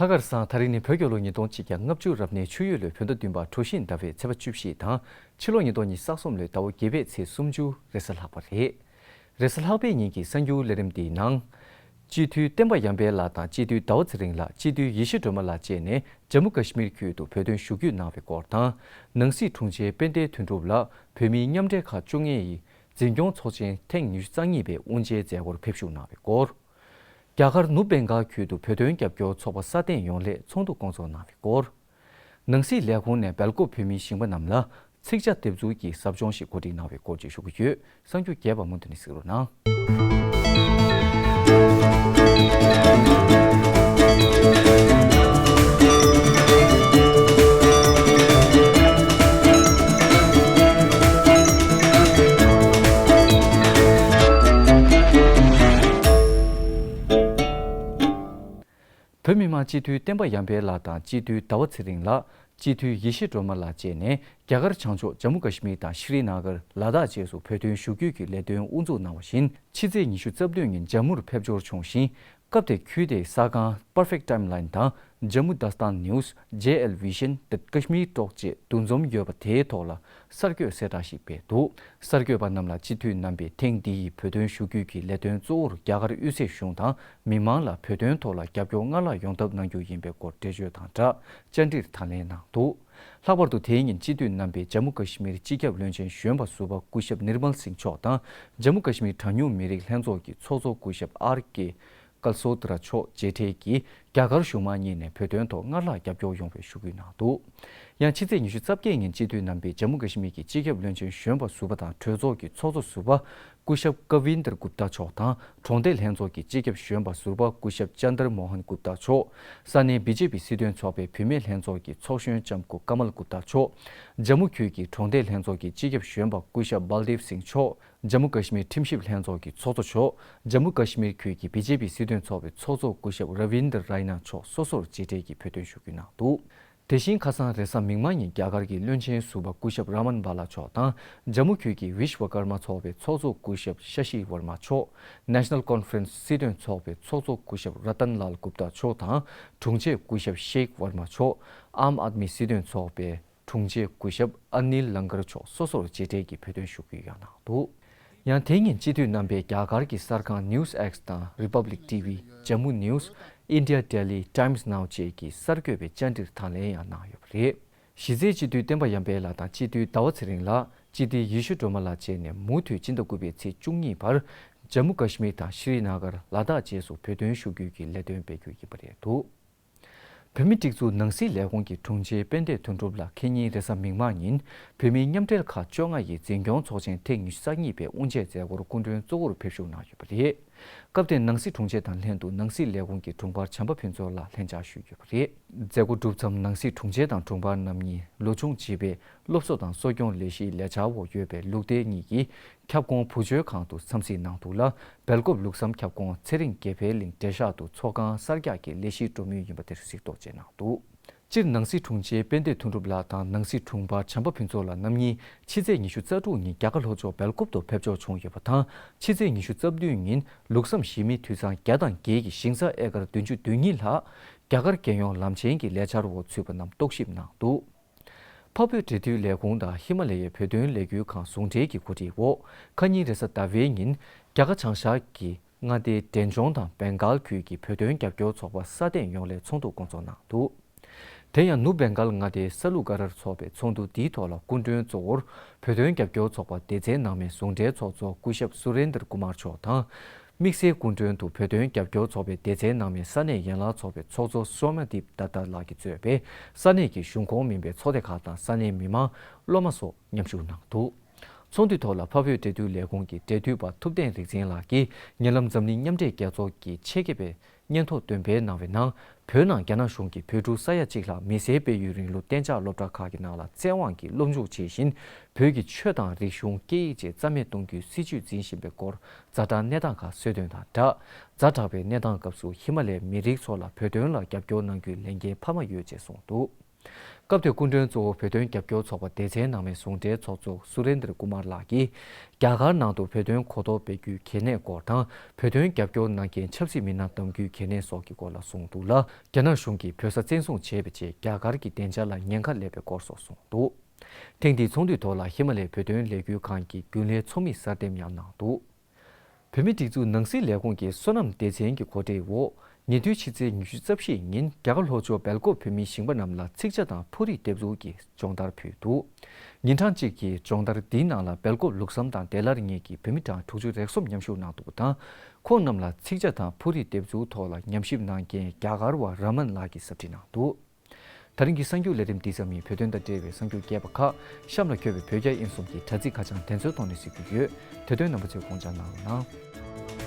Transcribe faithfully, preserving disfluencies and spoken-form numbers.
ལྷག་དཀར་བཟང་། ད་རིང་ནི་བོད་རྒྱལ་ལོ་ཉིས་སྟོང་གཅིག་བརྒྱ་ལྔ་བཅུ་རབ་གནས་ཆུ་ཡོས་ལོའི་བོད་ཟླ་བདུན་པ་གྲོ་བཞིན་ཟླ་བའི་ཚེས་པ་བཅུ་བཞི་དང་། ཕྱི་ལོ་ཉིས་སྟོང་ཉི་ཤུ་རྩ་གསུམ་ལོའི་ཟླ་བ་བརྒྱད་པའི་ཚེས་སུམ་ཅུ་རེས་གཟའ་ལྷག་པ་རེད། རེས་གཟའ་ལྷག་པའི་ཉིན་གྱི་གསར་འགྱུར་ལས་རིམ་འདིའི་ནང་། སྤྱི་འཐུས་བསྟན་པ་ཡར་འཕེལ་ལགས་དང་སྤྱི་འཐུས་ཟླ་བ་ཚེ་རིང་ལགས། སྤྱི་འཐུས་ཡེ་ཤེས་སྒྲོལ་མ་ལགས་བཅས་ནས་ཇམ་མུ་ཀ་ཤི་མིར་ཁུལ་དུ་བོད་དོན་ཞུ་སྐུལ་གནང་བའི་སྐོར་དང་། ནང་སྲིད་དྲུང་ཆེ་དཔལ་ལྡན་དོན་གྲུབ་ལགས་བོད་མིའི་མཉམ་འབྲེལ་ཁག་བཅོ་ལྔའི་འཛིན་སྐྱོང་ཚོགས་ཆེན་ཐེངས་ཉི་ཤུ་རྩ་གཉིས་པའི་དབུ་འབྱེད་མཛད་སྒོར་ཕེབས་ཞུགས་གནང་བའི་སྐོར། རྒྱ་གར་ནུབ་བེང་གལ་ཁུལ་དུ་བོད་དོན་རྒྱབ་སྐྱོར་ཚོགས་པ་སྲ་བརྟན་ཡོང་སླད་ཚོགས་འདུ་སྐོང་ཚོགས་གནང་བའི་སྐོར། ནང་སྲིད་ལས་ཁུངས་ནས་སྦེལ་ཀོབ་བོད་མིའི་ཞིང་པ་རྣམས་ལ་ཚིག་ཇ་འདེབས་འཛུགས་ཀྱི་ཟབ་སྦྱོང་ཞིག་གོ་སྒྲིག་གནང་བའི་སྐོར་བཅས་ཞུ་གི་ཡོད། གསར་འགྱུར་རྒྱས་པ་མུ་མཐུད་ནས་གཟིགས་རོགས་གནང་། བོད་མི་མང་སྤྱི་འཐུས་བསྟན་པ་ཡར་འཕེལ་ལགས་དང་སྤྱི་འཐུས་ཟླ་བ་ཚེ་རིང་ལགས། སྤྱི་འཐུས་ཡེ་ཤེས་སྒྲོལ་མ་ལགས་བཅས་ནས་རྒྱ་གར་བྱང་ཕྱོགས་ཇམ་མུ་ཀ་ཤི་མིར་དང་ཤྲི་ནཱ་གར། ལ་དྭགས་བཅས་སུ་བོད་དོན་ཞུ་སྐུལ་གྱི་ལས་དོན་དབུ་འཛུགས་གནང་བ་བཞིན། ཕྱི་ཚེས་ཉི་ཤུ་རྩ་བདུན་ཉིན་ཇམ་མུར་ཕེབས་འབྱོར་བྱུང་ཞིང་། སྐབས་དེར་ཁུལ་དེའི་གསར་ཁང་Perfect Timeline དང་། Jammu Dastan News, J L Vision, The Kashmir Talk བཅས་འདུ་འཛོམས་ཡོད་པ་དེའི་ཐོག་ལ་གསར་འགོད་གསལ་བསྒྲགས་ཤིག་སྤེལ་འདུག། གསར་འགོད་པ་རྣམས་ལ་སྤྱི་འཐུས་རྣམ་པས་ཐེངས་འདི་ཡི་བོད་དོན་ཞུ་སྐུལ་གྱི་ལས་དོན་གཙོ་བོར་རྒྱ་གར་དབུས་སའི་གཞུང་དང་མི་མང་ལ་བོད་དོན་ཐོག་ལ་རྒྱབ་སྐྱོར་སྔར་ལྷག་ཡོང་ཐབས་གནང་རྒྱུ་ཡིན་པའི་སྐོར་འགྲེལ་བརྗོད་དང་སྦྲགས་བཅར་འདྲིར་དང་ལེན་གནང་འདུག། ལྷག་པར་དུ་དེའི་ཉིན་སྤྱི་འཐུས་རྣམ་པས་ཇམ་མུ་ཀ་ཤི་མིར་སྤྱི་ཁྱབ་བློན་ཆེན་གཞོན་པ་ཟུར་པ་སྐུ་ཞབས་ནིར་མལ་སིང་མཆོག་དང་། ཇམ་མུ་ཀ་ཤི་མིར་གྲངས་ཉུང་མི་རིགས་ལྷན་ཚོགས་ཀྱི་ཚོགས་གཙོ་སྐུ་ཞབས་ཨར་ཀེ་ཀལ་སོ་ཏྲ་མཆོག་མཇལ་འཕྲད་ཀྱིས་རྒྱ་གར་གཞུང་མང་གཉིས་ནས་བོད་དོན་ཐོག་སྔར་ལྷག་རྒྱབ་སྐྱོར་ཡོང་བའི་ཞུ་སྐུལ་གནང་འདུག། ཡང་ཕྱི་ཚེས་ཉི་ཤུ་རྩ་བརྒྱད་ཉིན་སྤྱི་འཐུས་རྣམ་པས་ཇམ་མུ་ཀ་ཤི་མིར་གྱི་སྤྱི་ཁྱབ་བློན་ཆེན་གཞོན་པ་ཟུར་པ་དང་གྲོས་ཚོགས་ཀྱི་ཚོགས་གཙོ་ཟུར་པ་སྐུ་ཞབས་ཀ་ཝིན་དར་གུབ་ཏཱ་མཆོག་དང་། གྲོང་སྡེ་ལྷན་ཚོགས་ཀྱི་སྤྱི་ཁྱབ་གཞོན་པ་ཟུར་པ་སྐུ་ཞབས་ཅན་དར་མོ་ཧན་གུབ་ཏཱ་མཆོག། ས་གནས་བི་ཇེ་པི་སྲིད་དོན་ཚོགས་པའི་བུད་མེད་ལྷན་ཚོགས་ཀྱི་ཚོགས་གཞོན་ལྕམ་སྐུ་ཀ་མལ་གུབ་ཏཱ་མཆོག། ཇམ་མུ་ཁུལ་གྱི་གྲོང་སྡེ་ལྷན་ཚོགས་ཀྱི་སྤྱི་ཁྱབ་གཞོན་པ་སྐུ་ཞབས་བལ་དིབ་སིང་མཆོག། ཇམ་མུ་ཀ་ཤི་མིར་ཁྲིམས་ཞིབ་ལྷན་ཚོགས་ཀྱི་ཚོགས་གཙོ་མཆོག། ཇམ་མུ་ཀ་ཤི་མིར་ཁུལ་གྱི་བི་ཇེ་པི་སྲིད་དོན་ཚོགས་པའི་ཚོགས་གཙོ་སྐུ་ཞབས་ར་ཝིན་དར་རའི་ན་མཆོག་སོ་སོར་མཇལ་འཕྲད་ཀྱིས་བོད་དོན་ཞུ་སྐུལ་གནང་འདུག། དེ་བཞིན་ཁ་སང་རེས་གཟའ་མིག་དམར་ཉིན་རྒྱ་གར་གྱི་བློན་ཆེན་ཟུར་པ་སྐུ་ཞབས་ར་མན་བྷ་ལ་མཆོག་དང་། ཇམ་མུ་ཁུལ་གྱི་ཝིཤ་ཝ་ཀར་མ་ཚོགས་པའི་ཚོགས་གཙོ་སྐུ་ཞབས་ཤ་ཤི་ཝར་མ་མཆོག། National Conference སྲིད་དོན་ཚོགས་པའི་ཚོགས་གཙོ་སྐུ་ཞབས་ར་ཏན་ལཱལ་གུབ་ཏཱ་མཆོག་དང་། དྲུང་ཆེ་སྐུ་ཞབས་ཤེག་ཝར་མ་མཆོག། ཨམ་ཨད་མི་སྲིད་དོན་ཚོགས་པའི་དྲུང་ཆེ་སྐུ་ཞབས་ཨ་ནིལ་ལང་ཀར་མཆོག་སོ་སོར་མཇལ་འཕྲད་ཀྱིས་བོད་དོན་ཞུ་སྐུལ་ཡང་གནང་འདུག། ཡང་དེ་ཉིན་སྤྱི་འཐུས་རྣམ་པས་རྒྱ་གར་གྱི་གསར་ཁང་News X དང་Republic T V, Jammu News, India Daily, Times Now བཅས་ཀྱི་གསར་འགོད་པའི་བཅར་འདྲིར་དང་ལེན་ཡང་གནང་ཡོད་པ་རེད། གཞི་རྩའི་སྤྱི་འཐུས་བསྟན་པ་ཡར་འཕེལ་ལགས་དང་སྤྱི་འཐུས་ཟླ་བ་ཚེ་རིང་ལགས། སྤྱི་འཐུས་ཡེ་ཤེས་སྒྲོལ་མ་ལགས་བཅས་ནས་མུ་མཐུད་སྤྱི་ཟླ་དགུ་པའི་ཚེས་བཅུ་གཉིས་བར་ཇམ་མུ་ཀ་ཤི་མིར་དང་ཤྲི་ན་གར། ལ་དྭགས་བཅས་སུ་བོད་དོན་ཞུ་སྐུལ་གྱི་ལས་དོན་སྤེལ་རྒྱུ་ཡིན་པ་རེད་འདུག། བོད་མིའི་སྒྲིག་འཛུགས་ནང་སྲིད་ལས་ཁུངས་ཀྱི་དྲུང་ཆེ་དཔལ་ལྡན་དོན་གྲུབ་ལགས་ཁེ་ཉིན་རེས་གཟའ་མིག་དམར་ཉིན་བོད་མིའི་མཉམ་འབྲེལ་ཁག་བཅོ་ལྔ་ཡི་འཛིན་སྐྱོང་ཚོགས་ཆེན་ཐེངས་ཉི་ཤུ་རྩ་གཉིས་པའི་དབུ་འབྱེད་མཛད་སྒོར་སྐུ་མགྲོན་གཙོ་བོར་ཕེབས་ཞུགས་གནང་ཡོད་པ་རེད། སྐབས་དེར་ནང་སྲིད་དྲུང་ཆེ་དང་ལྷན་དུ་ནང་སྲིད་ལས་ཁུངས་ཀྱི་དྲུང་འཕར་བྱམས་པ་ཕུན་ཚོགས་ལགས་ལྷན་བཅར་ཞུས་ཡོད་པ་རེད། མཛད་སྒོ་གྲུབ་མཚམས་ནང་སྲིད་དྲུང་ཆེ་དང་དྲུང་འཕར་རྣམ་གཉིས་ལོ་ཆུང་བྱིས་པའི་སློབ་གསོ་དང་གསོ་སྐྱོང་ལས་གཞིའི་ལས་འཆར་འོག་ཡོད་པའི་ལུགས་སྡེ་གཉིས་ཀྱི་ཁྱབ་ཁོངས་བུ་བཅོལ་ཁང་དུ་འཚམས་གཟིགས་གནང་འདུག་ལ། སྦེལ་ཀོབ་ལུགས་བསམ་ཁྱབ་ཁོངས་ཚེ་རིང་དགེ་འཕེལ་གླིང་འབྲས་ཤག་ཏུ་ཚོགས་ཁང་གསར་རྒྱག་གི་ལས་གཞི་གྲོས་མོལ་ཡིན་པ་དེར་གཟིགས་རྟོག་བཅས་གནང་འདུག། སྤྱིར་ནང་སྲིད་དྲུང་ཆེ་དཔལ་ལྡན་དོན་གྲུབ་ལགས་དང་ནང་སྲིད་དྲུང་འཕར་བྱམས་པ་ཕུན་ཚོགས་ལགས་རྣམ་གཉིས་ཕྱི་ཚེས་ཉི་ཤུ་རྩ་དྲུག་ཉིན་རྒྱ་གར་ལྷོ་ཕྱོགས་སྦེལ་ཀོབ་ཏུ་ཕེབས་འབྱོར་བྱུང་ཡོད་པ་དང་། ཕྱི་ཚེས་ཉི་ཤུ་རྩ་བདུན་ཉིན་ལུགས་བསམ་གཞིས་མི་དུད་ཚང་བརྒྱ་དང་བརྒྱད་ཀྱི་ཞིང་ས་ཨེ་ཀར་བདུན་ཅུ་དོན་གཉིས་ལྷག་རྒྱ་གར་རྒྱལ་ཡོངས་ལམ་ཆེན་གྱི་ལས་འཆར་འོག་ཚུད་པ་རྣམས་རྟོག་ཞིབ་གནང་འདུག། འཕགས་བོད་འབྲེལ་མཐུད་ལས་ཁུངས་དང་ཧི་མ་ལ་ཡའི་བོད་དོན་ལས་འགུལ་ཁང་ཟུང་འབྲེལ་གྱི་གོ་སྒྲིག་འོག་ཁ་ཉིན་རེས་གཟའ་ཟླ་བའི་ཉིན་རྒྱ་གར་བྱང་ཤར་གྱི་མངའ་སྡེའི་འབྲས་ལྗོངས་དང་བེང་གཱལ་ཁུལ་གྱི་བོད་དོན་རྒྱབ་སྐྱོར་ཚོགས་པ་སྲ་བརྟན་ཡོང་སླད་ཚོགས་འདུ་སྐོང་ཚོགས་གནང་འདུག། དེ་ཡང་ནུབ་བེང་གཱལ་མངའ་སྡེའི་ས་ལུ་ག་རར་འཚོགས་པའི་ཚོགས་འདུ་འདིའི་ཐོག་ལ་སྐུ་མགྲོན་གཙོ་བོར་བོད་དོན་རྒྱབ་སྐྱོར་ཚོགས་པ་སྡེ་ཚན་ནང་མའི་ཟུང་འབྲེལ་ཚོགས་གཙོ་སྐུ་ཞབས་སུ་རེན་དར་ཀུ་མར་མཆོག་དང་། དམིགས་བསལ་སྐུ་མགྲོན་དུ་བོད་དོན་རྒྱབ་སྐྱོར་ཚོགས་པའི་སྡེ་ཚན་ནང་མའི་ས་གནས་ཡན་ལག་ཚོགས་པའི་ཚོགས་གཙོ་སོ་མ་དིབ་ཏཱ་ཏཱ་ལགས་ཀྱིས་གཙོས་པའི་ས་གནས་ཀྱི་གཞུང་ཁོངས་མིན་པའི་ཚོགས་སྡེ་ཁག་དང་ས་གནས་མི་མང་། སློབ་མ་སོགས་མཉམ་ཞུགས་གནང་འདུག། ཚོགས་འདུའི་ཐོག་ལ་འཕགས་བོད་འབྲེལ་མཐུད་ལས་ཁུངས་ཀྱི་འབྲེལ་མཐུད་པ་ཐུབ་བསྟན་རིག་འཛིན་ལགས་ཀྱིས་ཉེ་ལམ་འཛམ་གླིང་མཉམ་འབྲེལ་རྒྱལ་ཚོགས་ཀྱི་ཆེད་མཁས་པའི་སྙན་ཐོ་འདོན་པའི་གནང་བའི་ནང་། བོད་ནང་རྒྱ་ནག་གཞུང་གིས་བོད་ཕྲུག་ས་ཡ་གཅིག་ལྷག་མི་སེར་སྤེལ་ཡུལ་རིང་ལུགས་གཏན་འཇགས་སློབ་གྲྭ་ཁག་གི་ནང་ལ་བཙན་དབང་གིས་སློབ་འཇུག་བྱེད་བཞིན། བོད་ཀྱི་ཆོས་དང་རིག་གཞུང་སྐད་ཡིག་བཅས་རྩ་མེད་གཏོང་རྒྱུའི་སྲིད་བྱུས་འཛིན་བཞིན་པའི་སྐོར་ཛ་དྲག་གནས་སྟངས་ཁག་གསལ་སྟོན་དང་སྦྲགས། ཛ་དྲག་པའི་གནས་སྟངས་སྐབས་སུ་ཧི་མ་ལའི་མི་རིགས་ཚོ་ལ་བོད་དོན་ལ་རྒྱབ་སྐྱོར་གནང་རྒྱུའི་ལས་འགན་འཕར་མ་ཡོད་ཅེས་གསུངས་འདུག། སྐབས་དེར་སྐུ་མགྲོན་གཙོ་བོ་བོད་དོན་རྒྱབ་སྐྱོར་ཚོགས་པ་སྡེ་ཚན་ནང་མའི་ཟུང་འབྲེལ་ཚོགས་གཙོ་སུ་རེན་དར་ཀུ་མར་ལགས་ཀྱིས། རྒྱ་གར་ནང་དུ་བོད་དོན་གོ་རྟོགས་སྤེལ་རྒྱུའི་གལ་གནད་སྐོར་དང་། བོད་དོན་རྒྱབ་སྐྱོར་གནང་མཁན་ཆབ་སྲིད་མི་སྣ་གདམ་རྒྱུའི་གལ་གནད་སོགས་ཀྱི་སྐོར་ལ་གསུངས་འདུག་ལ། རྒྱ་ནག་གཞུང་གིས་བོད་ས་བཙན་བཟུང་བྱས་པའི་རྗེས་རྒྱ་གར་གྱི་བདེ་འཇགས་ལ་ཉེན་ཁ་སླེབས་པའི་སྐོར་སོགས་གསུངས་འདུག་ཐེངས་འདིའི་ཚོགས་འདུའི་ཐོག་ལ་ཧི་མ་ལའི་བོད་དོན་ལས་འགུལ་ཁང་གི་རྒྱུན་ལས་ཚོགས་མིས་གསར་འདེམས་ཡང་གནང་འདུག་བོད་མིའི་སྒྲིག་འཛུགས་ནང་སྲིད་ལས་ཁུངས་ཀྱི་སོ་ནམ་སྡེ་ཚན་གྱི་གོ་སྒྲིག་འོག་ཉེ་དུས་ཕྱི་ཚེས་ཉི་ཤུ་རྩ་བཞིའི་ཉིན་རྒྱ་གར་ལྷོ་ཕྱོགས་སྦེལ་ཀོབ་བོད་མིའི་ཞིང་པ་རྣམས་ལ་ཚིག་ཇ་དང་ཕོ་རིགས་འདེབས་འཛུགས་ཀྱི་སྦྱོང་བརྡར་ཕུལ་འདུག་ཉིན་གྲངས་གཅིག་གི་སྦྱོང་བརྡར་འདིའི་ནང་ལ་སྦེལ་ཀོབ་ལུགས་བསམ་དང་བདེ་སླར་གཉིས་ཀྱི་བོད་མི་གྲངས་དྲུག་ཅུ་རེ་གསུམ་མཉམ་ཞུགས་གནང་འདུག་པ་དང་། ཁོང་རྣམས་ལ་ཚིག་ཇ་དང་ཕོ་རིགས་འདེབས་འཛུགས་ཐོག་ལ་ཉམས་ཞིབ་གནང་མཁན་རྒྱ་གར་བ་ར་མན་ལགས་ཀྱིས་ཟབ་ཁྲིད་གནང་འདུག་ད་རིང་གི་གསར་འགྱུར་ལས་རིམ་འདི་ཙམ་ཡིན། བོད་དོན་དང་འབྲེལ་བའི་གསར་འགྱུར་རྒྱས་པ་ཁག་གཤམ་ལ་འཁོད་པའི་བོད་རྒྱ་དབྱིན་གསུམ་གྱི་དྲ་ཚིགས་ཁ་བྱང་དེ་ཚོའི་ཐོག་ནས་གཟིགས་རྒྱུ་ཡོད། དེ་དོན་རྣམ་པ་ཚོས་དགོངས་འཇགས་གནང་རོགས་གནང་།